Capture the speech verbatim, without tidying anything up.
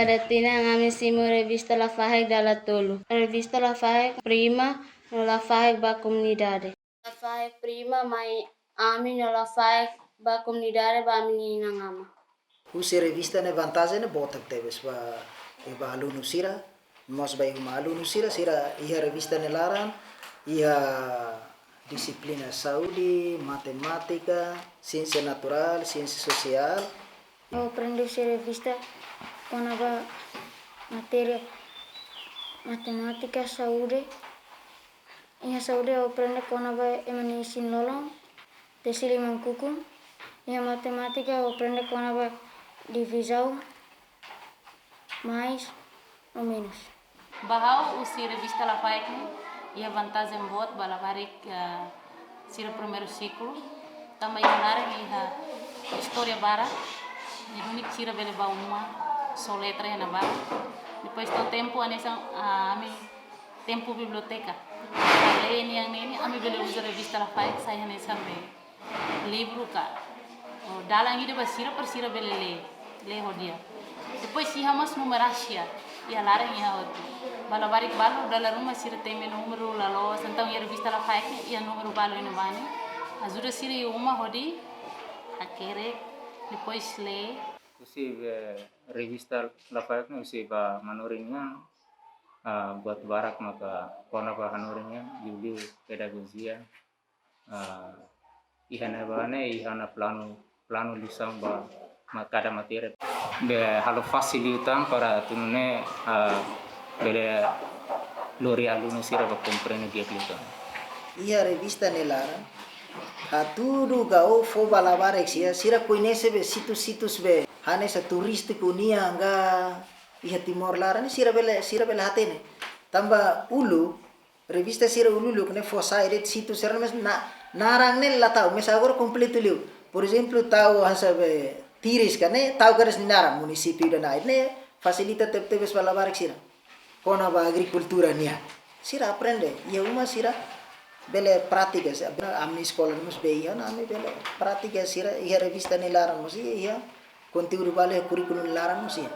Kada tinan ami simu revista Lafaek dala tolu. Revista Lafaek prima no Lafaek ba komunidade. Lafaek prima mai ami no Lafaek ba komunidade ba ami-nia inan-aman. Husi revista ne'e vantajen ne'e boot tebes ba, ba alunu sira, mós ba uma alunu sira, sira iha revista ne'e laran, iha dixiplina saúde, matemátika, siénsia naturál, siénsia sosiál. Ha'u aprende husi revista kona-ba matéria matemátika, saúde. Iha saúde ha'u aprende kona-ba ema nia isin-lolon, tesi liman-kukun. Iha matemátika ha'u aprende kona-ba divizaun, mais no menus. Ba ha'u husi revista Lafaek ne'e iha vantajen boot ba labarik, eh, sira primeiru siklu. Tanba iha laran iha istória barak, ne'e duni sira bele bá uma, soletra iha ne'ebá. Depois to'o tempu hanesan, ah, ami tempu biblioteka. Lee nian ne'e, ami bele uza revista Lafaek sai hanesan be livru ka, o, dalan ida ba sira para sira bele lee, lee ho di'ak. Depois iha mós numerasia, iha laran iha hotu. Ba labarik balu dala ruma sira temi númeru la loos, entaun iha revista Lafaek ne'e iha númeru balu iha ne'ebá ne'e ajuda sira iha uma hodi hakerek, depois lee. Husi, eh, revista Lafaek ne'e husi ba manorin nian, ah, buat barak maka kona-ba hanorin nian, liuliu pedagojia, ah, iha ne'ebá ne'e, iha ona planu, planu lisaun ba ma-, kada matéria. Be halo fasil liután para atu nune'e, ah, bele lori alunu sira ba komprende di'ak liután. Iha revista ne'e laran, hatudu ka ou fó ba labarik sira, sira koñese be situs-situs be hanesan turístiku nian ka, iha Timor laran, sira bele, sira bele hatene. Tanba uluk, revista sira uluk-uluk ne'e fó sai de'it situs sira, mais na-, naran ne'e la tau, mais agora kompletu liu. Por ezemplu, tau hanesan be Tiris ka ne'e, tau kedas nia naran, munisípiu ida-ne'e, ne'e fasilita teb-, tebes ba labarik sira. Kona-ba agrikultura nian. Sira aprende, iha uma sira bele pratika, se ami eskola ne'e mós be iha ona, ami bele pratika sira, iha revista ne'e laran mós iha, iha konteúdu balu iha kurríkulu ne'e laran mós iha.